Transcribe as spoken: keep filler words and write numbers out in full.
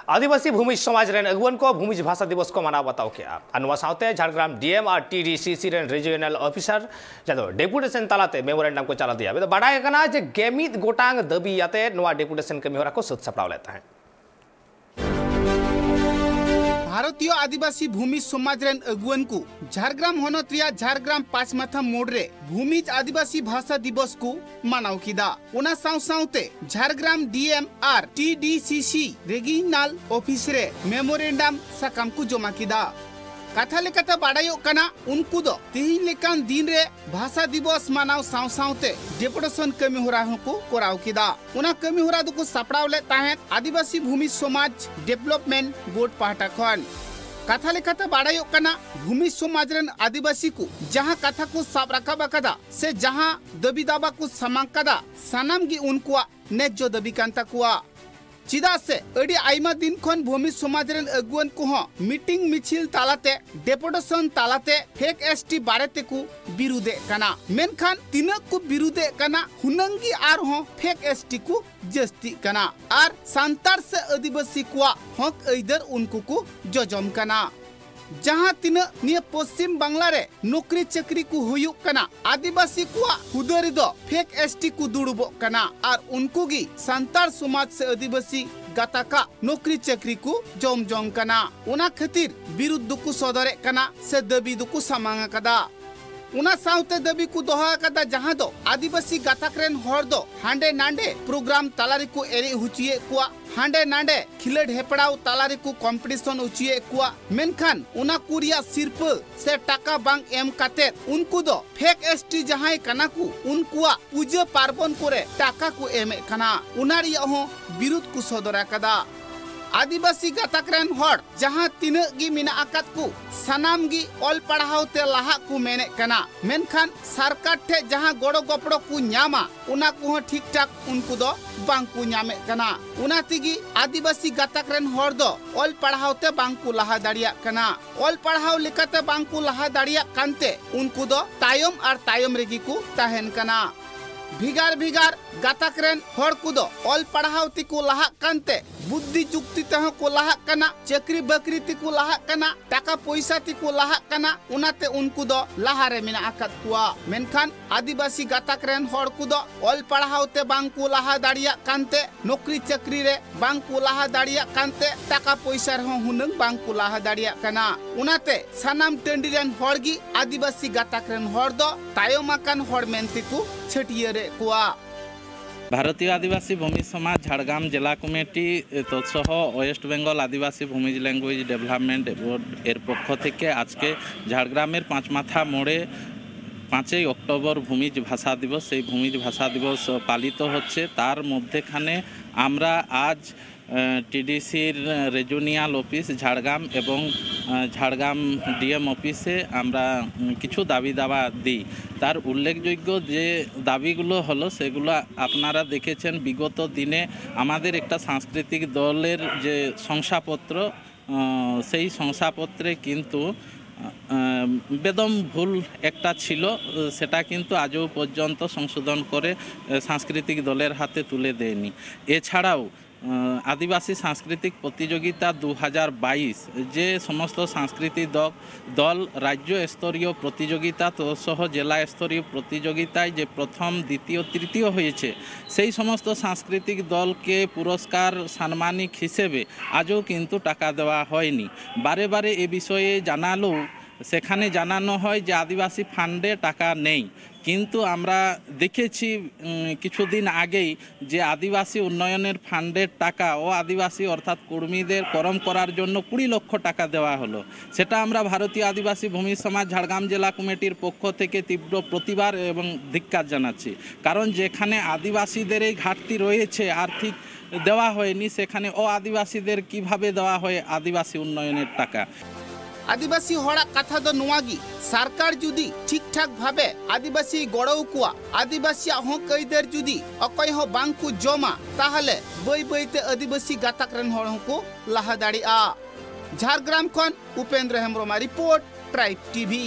ᱟᱹᱫᱤᱵᱟᱹᱥᱤ ᱵᱷᱩᱢᱤᱡᱽ ᱥᱚᱢᱟᱡᱽ ᱨᱮᱱ ᱟᱹᱜᱩᱣᱟᱹᱱ ᱠᱚ ᱵᱷᱩᱢᱤᱡᱽ ᱵᱷᱟᱥᱟ ᱫᱤᱵᱚᱥ ᱠᱚ ᱢᱟᱱᱟᱣ ᱵᱟᱛᱟᱣ ᱠᱮᱫᱼᱟ᱾ ᱟᱨ ᱱᱚᱣᱟ ᱥᱟᱶᱛᱮ ᱡᱷᱟᱲᱜᱨᱟᱢ ᱰᱤ ᱮᱢ ᱟᱨ ᱴᱤ ᱰᱤ ᱥᱤ ᱥᱤ ᱨᱮᱱ ᱨᱤᱡᱤᱭᱚᱱᱟᱞ ᱚᱯᱷᱤᱥᱟᱨ, ᱡᱟᱦᱟᱸ ᱫᱚ ᱰᱮᱯᱩᱴᱮᱥᱚᱱ ᱛᱟᱞᱟᱛᱮ ᱢᱮᱢᱳᱨᱮᱱᱰᱟᱢ ᱠᱚ ᱪᱟᱞᱟᱣ ᱤᱫᱤᱭᱟ᱾ ᱟᱫᱚ ᱵᱟᱰᱟᱭ ᱟᱠᱟᱱᱟ ᱡᱮ ᱜᱮᱢᱤᱫ ᱜᱚᱴᱟᱝ ᱫᱟᱹᱵᱤ ᱟᱛᱮ ᱱᱚᱣᱟ ᱰᱮᱯᱩᱴᱮᱥᱚᱱ ᱠᱟᱹᱢᱤ ᱦᱚᱨᱟ ᱠᱚ ᱥᱟᱹᱛ ᱥᱟᱯᱲᱟᱣ ᱞᱮᱫ ᱛᱟᱦᱮᱸᱫ᱾ ᱵᱷᱟᱨᱚᱛᱤᱭᱚ ᱟᱹᱫᱤᱵᱟᱹᱥᱤ ᱵᱷᱩᱢᱤᱡᱽ ᱥᱚᱢᱟᱡᱽ ᱨᱮᱱ ᱟᱹᱜᱩᱣᱟᱹᱱ ᱠᱚ ᱡᱷᱟᱲᱜᱨᱟᱢ ᱦᱚᱱᱚᱛ ᱨᱮᱭᱟᱜ ᱡᱷᱟᱲᱜᱨᱟᱢ ᱯᱟᱸᱪᱢᱟᱛᱷᱟ ᱢᱳᱲ ᱨᱮ ᱵᱷᱩᱢᱤᱡᱽ ᱟᱹᱫᱤᱵᱟᱹᱥᱤ ᱵᱷᱟᱥᱟ ᱫᱤᱵᱚᱥ ᱠᱚ ᱢᱟᱱᱟᱣ ᱠᱮᱫᱟ᱾ ᱚᱱᱟ ᱥᱟᱶ ᱥᱟᱶᱛᱮ ᱡᱷᱟᱲᱜᱨᱟᱢ ᱰᱤ ᱮᱢ ᱟᱨ ᱴᱤ ᱰᱤ ᱥᱤ ᱥᱤ ᱨᱮᱡᱤᱭᱚᱱᱟᱞ ᱚᱯᱷᱤᱥ ᱨᱮ ᱢᱮᱢᱳᱨᱮᱱᱰᱟᱢ ᱥᱟᱠᱟᱢ ᱠᱚ ᱡᱚᱢᱟ ᱠᱮᱫᱟ᱾ ᱠᱟᱛᱷᱟ ᱞᱮᱠᱟᱛᱮ ᱵᱟᱰᱟᱭᱚᱜ ᱠᱟᱱᱟ, ᱩᱱᱠᱩ ᱫᱚ ᱛᱤᱦᱤᱧ ᱞᱮᱠᱟᱱ ᱫᱤᱱ ᱨᱮ ᱵᱷᱟᱥᱟ ᱫᱤᱵᱚᱥ ᱢᱟᱱᱟᱣ ᱥᱟᱶ ᱥᱟᱶᱛᱮ ᱰᱮᱯᱩᱴᱮᱥᱚᱱ ᱠᱟᱹᱢᱤ ᱦᱚᱨᱟ ᱦᱚᱸᱠᱚ ᱠᱚᱨᱟᱣ ᱠᱮᱫᱟ᱾ ᱚᱱᱟ ᱠᱟᱹᱢᱤ ᱦᱚᱨᱟ ᱫᱚᱠᱚ ᱥᱟᱯᱲᱟᱣ ᱞᱮᱫ ᱛᱟᱦᱮᱸᱫ ᱟᱹᱫᱤᱵᱟᱹᱥᱤ ᱵᱷᱩᱢᱤ ᱥᱚᱢᱟᱡᱽ ᱰᱮᱵᱷᱞᱚᱯᱢᱮᱱᱴ ᱵᱳᱨᱰ ᱯᱟᱦᱴᱟ ᱠᱷᱚᱱ᱾ ᱠᱟᱛᱷᱟ ᱞᱮᱠᱟᱛᱮ ᱵᱟᱰᱟᱭᱚᱜ ᱠᱟᱱᱟ, ᱵᱷᱩᱢᱤ ᱥᱚᱢᱟᱡᱽ ᱨᱮᱱ ᱟᱹᱫᱤᱵᱟᱹᱥᱤ ᱠᱚ ᱡᱟᱦᱟᱸ ᱠᱟᱛᱷᱟ ᱠᱚ ᱥᱟᱵ ᱨᱟᱠᱟᱵ ᱟᱠᱟᱫᱟ ᱥᱮ ᱡᱟᱦᱟᱸ ᱫᱟᱹᱵᱤ ᱫᱟᱵᱟ ᱠᱚ ᱥᱟᱢᱟᱝ ᱠᱟᱫᱟ, ᱥᱟᱱᱟᱢ ᱜᱮ ᱩᱱᱠᱩᱣᱟᱜ ᱱᱮᱡᱽᱡᱚ ᱫᱟᱹᱵᱤ ᱠᱟᱱ ᱛᱟᱠᱚᱣᱟ᱾ ᱪᱮᱫᱟᱜ ᱥᱮ ᱟᱹᱰᱤ ᱟᱭᱢᱟ ᱫᱤᱱ ᱠᱷᱚᱱ ᱵᱷᱩᱢᱤ ᱥᱚᱢᱟᱡᱽ ᱨᱮᱱ ᱟᱹᱜᱩᱣᱟᱹᱱ ᱠᱚᱦᱚᱸ ᱢᱤᱴᱤᱝ ᱢᱤᱪᱷᱤᱞ ᱛᱟᱞᱟᱛᱮ, ᱰᱮᱯᱩᱴᱮᱥᱚᱱ ᱛᱟᱞᱟᱛᱮ ᱯᱷᱮᱠ ᱮᱥ ᱴᱤ ᱵᱟᱨᱮ ᱛᱮᱠᱚ ᱵᱤᱨᱩᱫᱷᱮᱫ ᱠᱟᱱᱟ᱾ ᱢᱮᱱᱠᱷᱟᱱ ᱛᱤᱱᱟᱹᱜ ᱠᱚ ᱵᱤᱨᱩᱫᱷᱮᱫ ᱠᱟᱱᱟ, ᱦᱩᱱᱟᱹᱝ ᱜᱮ ᱟᱨᱦᱚᱸ ᱯᱷᱮᱠ ᱮᱥ ᱴᱤ ᱠᱚ ᱡᱟᱹᱥᱛᱤᱜ ᱠᱟᱱᱟ ᱟᱨ ᱥᱟᱱᱛᱟᱲ ᱥᱮ ᱟᱹᱫᱤᱵᱟᱹᱥᱤ ᱠᱚᱣᱟᱜ ᱦᱚᱠ ᱟᱹᱭᱫᱟᱹᱨ ᱩᱱᱠᱩ ᱠᱚ ᱡᱚᱡᱚᱢ ᱠᱟᱱᱟ᱾ ᱡᱟᱦᱟᱸ ᱛᱤᱱᱟᱹᱜ ᱱᱤᱭᱟᱹ ᱯᱚᱥᱪᱤᱢ ᱵᱟᱝᱞᱟ ᱨᱮ ᱱᱚᱠᱨᱤ ᱪᱟᱹᱠᱨᱤ ᱠᱚ ᱦᱩᱭᱩᱜ ᱠᱟᱱᱟ, ᱟᱹᱫᱤᱵᱟᱹᱥᱤ ᱠᱚᱣᱟᱜ ᱦᱩᱫᱟᱹ ᱨᱮᱫᱚ ᱯᱷᱮᱠ ᱮᱥ ᱴᱤ ᱠᱚ ᱫᱩᱲᱩᱵᱚᱜ ᱠᱟᱱᱟ ᱟᱨ ᱩᱱᱠᱩ ᱜᱮ ᱥᱟᱱᱛᱟᱲ ᱥᱚᱢᱟᱡᱽ ᱥᱮ ᱟᱹᱫᱤᱵᱟᱹᱥᱤ ᱜᱟᱛᱟᱠᱟᱜ ᱱᱚᱠᱨᱤ ᱪᱟᱹᱠᱨᱤ ᱠᱚ ᱡᱚᱢ ᱡᱚᱝ ᱠᱟᱱᱟ᱾ ᱚᱱᱟ ᱠᱷᱟᱹᱛᱤᱨ ᱵᱤᱨᱩᱫᱷ ᱫᱚᱠᱚ ᱥᱚᱫᱚᱨᱮᱫ ᱠᱟᱱᱟ ᱥᱮ ᱫᱟᱹᱵᱤ ᱫᱚᱠᱚ ᱥᱟᱢᱟᱝ ᱟᱠᱟᱫᱟ᱾ ᱚᱱᱟ ᱥᱟᱶᱛᱮ ᱫᱟᱹᱵᱤ ᱠᱚ ᱫᱚᱦᱚ ᱟᱠᱟᱫᱟ, ᱡᱟᱦᱟᱸ ᱫᱚ ᱟᱹᱫᱤᱵᱟᱹᱥᱤ ᱜᱟᱛᱟᱠ ᱨᱮᱱ ᱦᱚᱲ ᱫᱚ ᱦᱟᱸᱰᱮ ᱱᱟᱸᱰᱮ ᱯᱨᱳᱜᱨᱟᱢ ᱛᱟᱞᱟ ᱨᱮᱠᱚ ᱮᱱᱮᱡ ᱦᱚᱪᱚᱭᱮᱫ ᱠᱚᱣᱟ, ᱦᱟᱸᱰᱮ ᱱᱟᱸᱰᱮ ᱠᱷᱮᱞᱳᱰ ᱦᱮᱯᱲᱟᱣ ᱛᱟᱞᱟ ᱨᱮᱠᱚ ᱠᱚᱢᱯᱤᱴᱤᱥᱚᱱ ᱦᱚᱪᱚᱭᱮᱫ ᱠᱚᱣᱟ, ᱢᱮᱱᱠᱷᱟᱱ ᱚᱱᱟ ᱠᱚ ᱨᱮᱭᱟᱜ ᱥᱤᱨᱯᱟᱹ ᱥᱮ ᱴᱟᱠᱟ ᱵᱟᱝ ᱮᱢ ᱠᱟᱛᱮᱫ ᱩᱱᱠᱩ ᱫᱚ ᱯᱷᱮᱠ ᱮᱥ ᱴᱤ ᱡᱟᱦᱟᱸᱭ ᱠᱟᱱᱟ ᱠᱚ, ᱩᱱᱠᱩᱣᱟᱜ ᱯᱩᱡᱟᱹ ᱯᱟᱨᱵᱚᱱ ᱠᱚᱨᱮ ᱴᱟᱠᱟ ᱠᱚ ᱮᱢᱮᱫ ᱠᱟᱱᱟ᱾ ᱚᱱᱟ ᱨᱮᱭᱟᱜ ᱦᱚᱸ ᱵᱤᱨᱩᱫᱷ ᱠᱚ ᱥᱚᱫᱚᱨ ᱟᱠᱟᱫᱟ᱾ ᱟᱹᱫᱤᱵᱟᱹᱥᱤ ᱜᱟᱛᱟᱠ ᱨᱮᱱ ᱦᱚᱲ ᱡᱟᱦᱟᱸ ᱛᱤᱱᱟᱹᱜ ᱜᱮ ᱢᱮᱱᱟᱜ ᱟᱠᱟᱫ ᱠᱚ, ᱥᱟᱱᱟᱢ ᱜᱮ ᱚᱞ ᱯᱟᱲᱦᱟᱣ ᱛᱮ ᱞᱟᱦᱟᱜ ᱠᱚ ᱢᱮᱱᱮᱫ ᱠᱟᱱᱟ, ᱢᱮᱱᱠᱷᱟᱱ ᱥᱚᱨᱠᱟᱨ ᱴᱷᱮᱱ ᱡᱟᱦᱟᱸ ᱜᱚᱲᱚ ᱜᱚᱯᱚᱲᱚ ᱠᱚ ᱧᱟᱢᱟ, ᱚᱱᱟ ᱠᱚᱦᱚᱸ ᱴᱷᱤᱠ ᱴᱷᱟᱠ ᱩᱱᱠᱩ ᱫᱚ ᱵᱟᱝ ᱠᱚ ᱧᱟᱢᱮᱫ ᱠᱟᱱᱟ᱾ ᱚᱱᱟ ᱛᱮᱜᱮ ᱟᱹᱫᱤᱵᱟᱹᱥᱤ ᱜᱟᱛᱟᱠ ᱨᱮᱱ ᱦᱚᱲ ᱫᱚ ᱚᱞ ᱯᱟᱲᱦᱟᱣ ᱛᱮ ᱵᱟᱝ ᱠᱚ ᱞᱟᱦᱟ ᱫᱟᱲᱮᱭᱟᱜ ᱠᱟᱱᱟ᱾ ᱚᱞ ᱯᱟᱲᱦᱟᱣ ᱞᱮᱠᱟᱛᱮ ᱵᱟᱝ ᱠᱚ ᱞᱟᱦᱟ ᱫᱟᱲᱮᱭᱟᱜ ᱠᱟᱱᱛᱮ ᱩᱱᱠᱩ ᱫᱚ ᱛᱟᱭᱚᱢ ᱟᱨ ᱛᱟᱭᱚᱢ ᱨᱮᱜᱮ ᱠᱚ ᱛᱟᱦᱮᱱ ᱠᱟᱱᱟ᱾ ᱵᱷᱮᱜᱟᱨ ᱵᱷᱮᱜᱟᱨ ᱜᱟᱛᱟᱠ ᱨᱮᱱ ᱦᱚᱲ ᱠᱚᱫᱚ ᱚᱞ ᱯᱟᱲᱦᱟᱣ ᱛᱮᱠᱚ ᱞᱟᱦᱟᱜ ᱠᱟᱱᱛᱮ, ᱵᱩᱫᱽᱫᱷᱤ ᱡᱩᱠᱛᱤ ᱛᱮᱦᱚᱸ ᱠᱚ ᱞᱟᱦᱟᱜ ᱠᱟᱱᱟ, ᱪᱟᱹᱠᱨᱤ ᱵᱟᱹᱠᱨᱤ ᱛᱮᱠᱚ ᱞᱟᱦᱟᱜ ᱠᱟᱱᱟ, ᱴᱟᱠᱟ ᱯᱚᱭᱥᱟ ᱛᱮᱠᱚ ᱞᱟᱦᱟᱜ ᱠᱟᱱᱟ, ᱚᱱᱟᱛᱮ ᱩᱱᱠᱩ ᱫᱚ ᱞᱟᱦᱟ ᱨᱮ ᱢᱮᱱᱟᱜ ᱟᱠᱟᱫ ᱠᱚᱣᱟ᱾ ᱢᱮᱱᱠᱷᱟᱱ ᱟᱹᱫᱤᱵᱟᱹᱥᱤ ᱜᱟᱛᱟᱠ ᱨᱮᱱ ᱦᱚᱲ ᱠᱚᱫᱚ ᱚᱞ ᱯᱟᱲᱦᱟᱣ ᱛᱮ ᱵᱟᱝ ᱠᱚ ᱞᱟᱦᱟ ᱫᱟᱲᱮᱭᱟᱜ ᱠᱟᱱᱛᱮ, ᱱᱚᱠᱨᱤ ᱪᱟᱹᱠᱨᱤ ᱨᱮ ᱵᱟᱝ ᱠᱚ ᱞᱟᱦᱟ ᱫᱟᱲᱮᱭᱟᱜ ᱠᱟᱱᱛᱮ, ᱴᱟᱠᱟ ᱯᱚᱭᱥᱟ ᱨᱮᱦᱚᱸ ᱦᱩᱱᱟᱹᱝ ᱵᱟᱝ ᱠᱚ ᱞᱟᱦᱟ ᱫᱟᱲᱮᱭᱟᱜ ᱠᱟᱱᱟ᱾ ᱚᱱᱟᱛᱮ ᱥᱟᱱᱟᱢ ᱴᱟᱺᱰᱤ ᱨᱮᱱ ᱦᱚᱲ ᱜᱮ ᱟᱹᱫᱤᱵᱟᱹᱥᱤ ᱜᱟᱛᱟᱠ ᱨᱮᱱ ᱦᱚᱲ ᱫᱚ ᱛᱟᱭᱚᱢ ᱟᱠᱟᱱ ᱦᱚᱲ ᱢᱮᱱᱛᱮ ᱠᱚ ᱪᱷᱟᱹᱴᱭᱟᱹᱨᱮᱫ ᱠᱚᱣᱟ᱾ ভারতীয় আদিবাসী ভূমি সমাজ ঝাড়গ্রাম জেলা কমিটি তৎসহ ওয়েস্ট বেঙ্গল আদিবাসী ভূমিজ ল্যাঙ্গুয়েজ ডেভেলপমেন্ট বোর্ড এর পক্ষ থেকে আজকে ঝাড়গ্রামের পাঁচমাথা মোড়ে পাঁচই অক্টোবর ভূমিজ ভাষা দিবস। সেই ভূমিজ ভাষা দিবস পালিত হচ্ছে। তার মধ্যেখানে আমরা আজ টিডিসির রিজিওনাল অফিস ঝাড়গ্রাম এবং আহ, ঝাড়গ্রাম ডিএম অফিসে আমরা উম, কিছু দাবি দাবা দিই। তার উল্লেখযোগ্য যে দাবিগুলো হলো, সেগুলো আপনারা দেখেছেন বিগত দিনে আমাদের একটা সাংস্কৃতিক দলের যে শংসাপত্র, আহ, সেই শংসাপত্রে কিন্তু আহ, বেদম ভুল একটা ছিল, সেটা কিন্তু আজও পর্যন্ত সংশোধন করে আহ, সাংস্কৃতিক দলের হাতে তুলে দেয়নি। এছাড়াও আহ, আদিবাসী সাংস্কৃতিক প্রতিযোগিতা দু হাজার বাইশ, যে সমস্ত সাংস্কৃতিক দ- দল রাজ্য স্তরীয় প্রতিযোগিতা তো সহ জেলা স্তরীয় প্রতিযোগিতায় যে প্রথম, দ্বিতীয়, তৃতীয় হয়েছে, সেই সমস্ত সাংস্কৃতিক দলকে পুরস্কার সাম্মানিক হিসেবে আজও কিন্তু টাকা দেওয়া হয়নি। বারে বারে এ বিষয়ে জানালেও সেখানে জানানো হয় যে আদিবাসী ফান্ডে টাকা নেই, কিন্তু আমরা দেখেছি উম, কিছুদিন আগেই যে আদিবাসী উন্নয়নের ফান্ডের টাকা ও আদিবাসী অর্থাৎ কুর্মীদের করম করার জন্য কুড়ি লক্ষ টাকা দেওয়া হলো। সেটা আমরা ভারতীয় আদিবাসী ভূমি সমাজ ঝাড়গ্রাম জেলা কমিটির পক্ষ থেকে তীব্র প্রতিবাদ এবং ধিক্কার জানাচ্ছি, কারণ যেখানে আদিবাসীদের এই ঘাটতি রয়েছে, আর্থিক দেওয়া হয়নি, সেখানে অ আদিবাসীদের কিভাবে দেওয়া হয় আদিবাসী উন্নয়নের টাকা? ᱟᱹᱫᱤᱵᱟᱹᱥᱤ ᱦᱚᱲᱟᱜ ᱠᱟᱛᱷᱟ ᱫᱚ ᱱᱚᱣᱟ ᱜᱮ, ᱥᱚᱨᱠᱟᱨ ᱡᱩᱫᱤ ᱴᱷᱤᱠ ᱴᱷᱟᱠ ᱵᱷᱟᱵᱮ ᱟᱹᱫᱤᱵᱟᱹᱥᱤ ᱜᱚᱲᱚ ᱟᱠᱚᱣᱟ, ᱟᱹᱫᱤᱵᱟᱹᱥᱤᱭᱟᱜ ᱦᱚᱠ ᱟᱹᱭᱫᱟᱹᱨ ᱡᱩᱫᱤ ᱚᱠᱚᱭ ᱦᱚᱸ ᱵᱟᱝ ᱠᱚ ᱡᱚᱢᱟ, ᱛᱟᱦᱚᱞᱮ ᱵᱟᱹᱭ ᱵᱟᱹᱭ ᱛᱮ ᱟᱹᱫᱤᱵᱟᱹᱥᱤ ᱜᱟᱛᱟᱠ ᱨᱮᱱ ᱦᱚᱲ ᱦᱚᱸᱠᱚ ᱞᱟᱦᱟ ᱫᱟᱲᱮᱭᱟᱜᱼᱟ᱾ ᱡᱷᱟᱲᱜᱨᱟᱢ ᱠᱷᱚᱱ ᱩᱯᱮᱱᱫᱨᱚ ᱦᱮᱢᱵᱨᱚᱢᱟᱜ ᱨᱤᱯᱳᱨᱴ, ᱴᱨᱟᱭᱤᱵᱽ ᱴᱤᱵᱷᱤ᱾